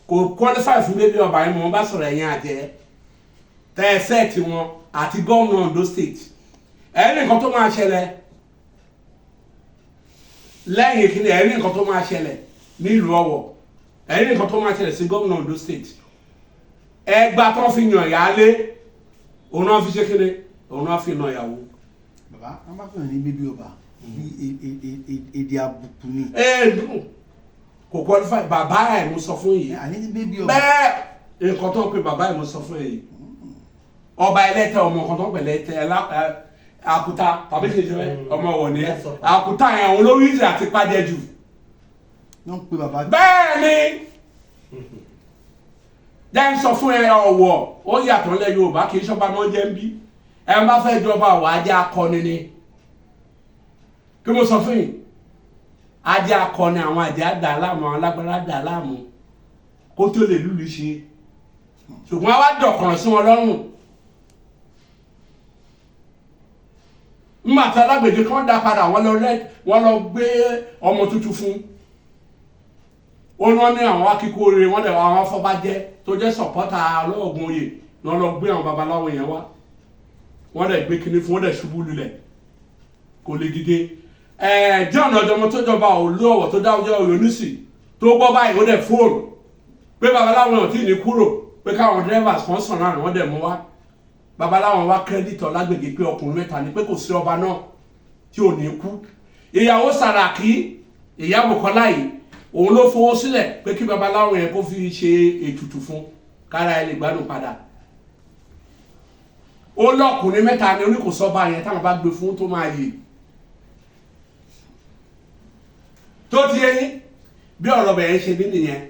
Kò qualify fún bébí ọba yẹn. Mo bá sọ̀rọ̀ ẹ̀yìn àjẹ́ tẹ́ ẹ sẹ́ẹ̀tì wọn àti gómìnà Ondo State, ẹ̀ ní nǹkan tó máa ṣẹlẹ̀ lẹ́yìn ìkíni, ẹ̀ ní nǹkan tó máa ṣẹlẹ̀ nílùú Ọ̀wọ̀, ẹ̀ ní nǹkan tó máa ṣẹlẹ̀ sí gómìnà Ondo State. Ẹgbà tó fi yàn ìyáálé, òun náà fi ṣe kíni, òun náà fi nà ìyàwó. Bàbá, wọn bá pè ní bíbí ọba bí èdè àbùkù ni. Ẹ dùn, kò qualify. Bàbá ẹ̀ mo sọ fún yìí. Àní ní bíbí ọba. Bẹ́ẹ̀, nǹkan tó ń pe bàbá ẹ̀ mo sọ fún yìí, ọba ẹlẹ́tẹ̀, ọmọ nǹkan tó ń pè lẹ́tẹ̀ àkúta tàbí kì í ṣe bẹ́ẹ̀, ọmọ wọ̀ ni ẹ àkúta yẹn, òun lórí ìṣe àti pàjẹ́ jù. Wọ́n ń pe bàbá. Bẹ́ẹ̀ ni, jẹ́ ń sọ fún ẹ, Ọ̀wọ̀ ó yàtọ̀ ńlẹ̀ Yorùbá. Kì í ṣọba náà jẹ́ ń bí ẹ bá fẹ́ jọba ọ̀wọ̀, ajé akọni ni. Kí mo sọ fún yìí, ajé akọni, àwọn àjẹ́ àdá láàmú, àwọn alágbára àdá láàmú kó tó lè lùlù ṣe, ṣùgbọ́n àwa dọ̀kànràn sí wọn lọ́rùn. Nígbà tí alágbèdè kan dá padà, wọ́n lọ rẹ́, wọ́n lọ gbé ọmọ tuntun fún ó ní wọ́n ní àwọn akíkó oore, wọ́n dẹ̀ àwọn afọbajẹ tó jẹ́ sọ̀pọ́tà olóògùn oyè ní wọ́n lọ gbé àwọn babaláwo yẹn wá. Wọ́n dẹ̀ gbé kinní fún, wọ́n dẹ̀ ṣubú lulẹ̀, kò lè dìde. John ọjọmọ tó jọba òlú Ọ̀wọ̀ tó dáwọjọ Òyònúsì tó gbọ́ báyìí, ó dẹ̀ fóònù pé babaláwo náà tí ì ní kúrò, pé káwọn drivers kan sàn náà. Wọ́n dẹ̀ mú wá babaláwo wá kírẹ́dìtì Ọlágbègè pé ọkùnrin mẹ́ta ni, pé kò sí ọba náà tí ò ní kú. Ìyàwó Sàràkí, ìyá Bùkọ́lá yìí, òun ló fowó sílẹ̀ pé kí babaláwo yẹn kó fi ṣe ètùtù fún kára ẹ lè gbádùn padà. Ó lọkùnrin mẹ́ta ni, oníkòsọ́ba yẹn táwọn bá gbé fún tó máa yè. Tó ti yẹn bí ọ̀rọ̀ bẹ̀rẹ̀ ṣe bí nìyẹn.